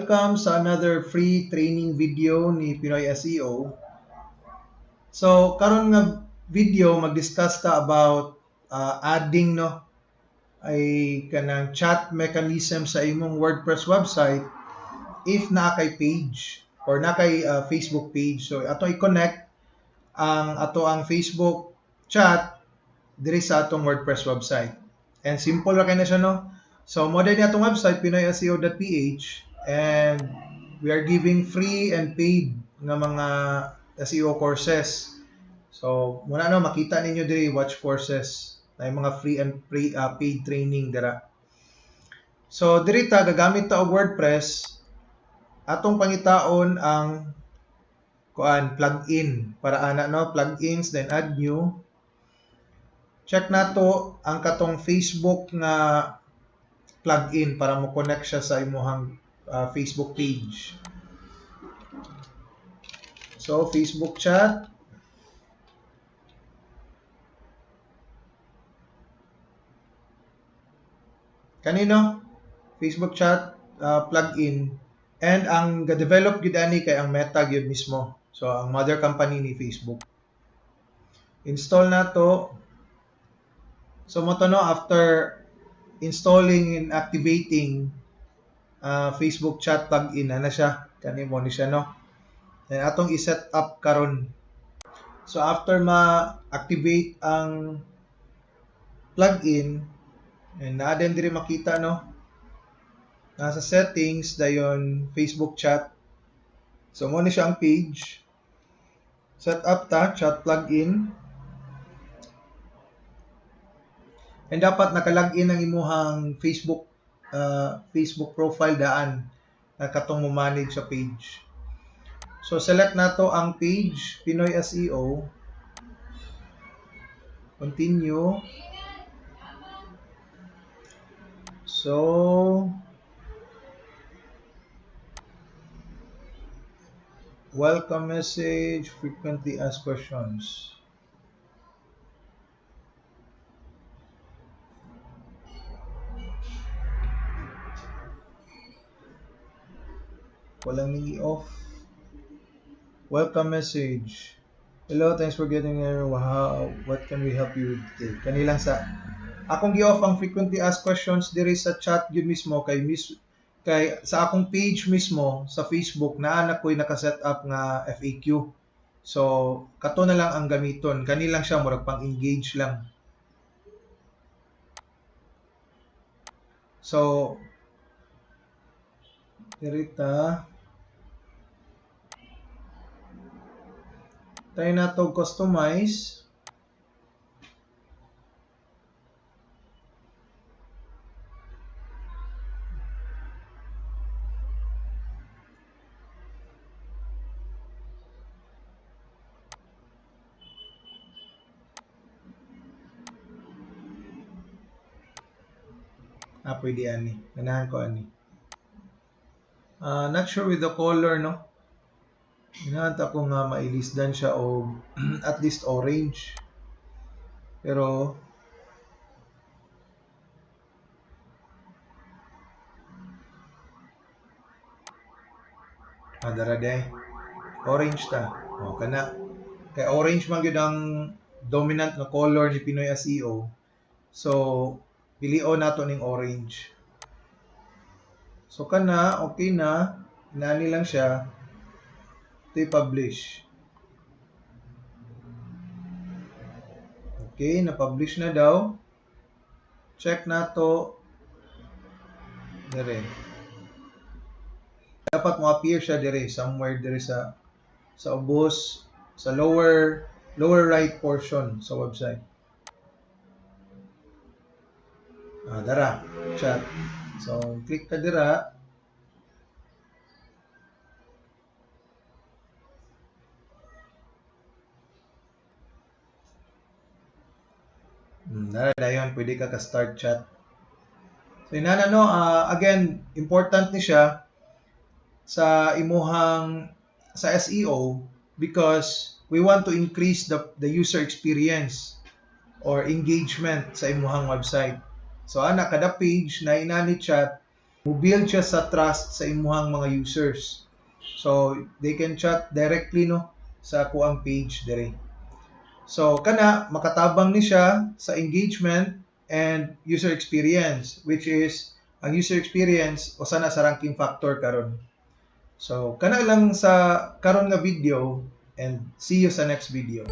Welcome sa another free training video ni Pinoy SEO. So karon nga video, mag-discuss ta about adding, no, ay kanang chat mechanism sa imong WordPress website if naa kay page or naa kay Facebook page. So ato i-connect ang ato ang Facebook chat diri sa atong WordPress website. And simple ra kay na siya, no. So mo ni atong website, pinoyseo.ph, and we are giving free and paid nga mga SEO courses. So muna, no, makita ninyo diri, watch courses na mga free and paid training dira. So diri ta gagamit ta og WordPress, atong pangitaon ang kuan, plugin para ana, no, plugins, then add new. Check nato ang katong Facebook nga plugin para mo connect siya sa imuhang Facebook page. So Facebook chat. Kanino? Facebook chat plugin, and ang ga-develop gyud ani kay ang Meta gyud mismo. So ang mother company ni Facebook. Install nato. So mo to, no, after installing and activating Facebook chat plugin na siya, kani mo ni siya, no. Then atong i-set up karon. So after ma-activate ang plugin, and naa din diri makita, no, nasa settings, dayon Facebook chat. So mo ni siya ang page. Set up ta chat plugin. And dapat naka-login ang imuhang Facebook profile daan na katong mo manage sa page. So select nato ang page Pinoy SEO. Continue. So welcome message, frequently asked questions. Walang ning i-off. Welcome message. "Hello, thanks for getting here. Wow, what can we help you with today?" Kanilang sa akong gi-off ang frequently asked questions diri sa chat gyud mismo kay mis kay sa akong page mismo sa Facebook naa na ko'y naka-set up nga FAQ. So kato na lang ang gamiton. Kani lang siya murag pang-engage lang. So diri ta tayo na to customize. Ah, pwede ani. Ganahan ko ani. Not sure with the color, no? Ganahan ta ko nga mailisdan siya og at least orange. Pero ah, dara day. Orange ta. O, kana. Kay orange man gyud ang dominant nga color ni Pinoy SEO. So, pilion nato ning orange. So kana, okay na. Inani lang siya. Ito, i-publish. Okay, na-publish na daw. Check nato dire. Dapat mo appear siya dire somewhere dire sa ubos, sa lower lower right portion sa website. Ah, dara, chat. So, click ka dira. Dara dayon, pwede ka ka-start chat. So inana, no, again, important ni siya sa imuhang sa SEO because we want to increase the user experience or engagement sa imuhang website. So ana, kada page na inani chat. Mo-build siya sa trust sa imuhang mga users. So they can chat directly, no, sa akoang page diri. So kana makatabang ni siya sa engagement and user experience, which is ang user experience usa na sa ranking factor karon. So kana lang sa karon nga video and see you sa next video.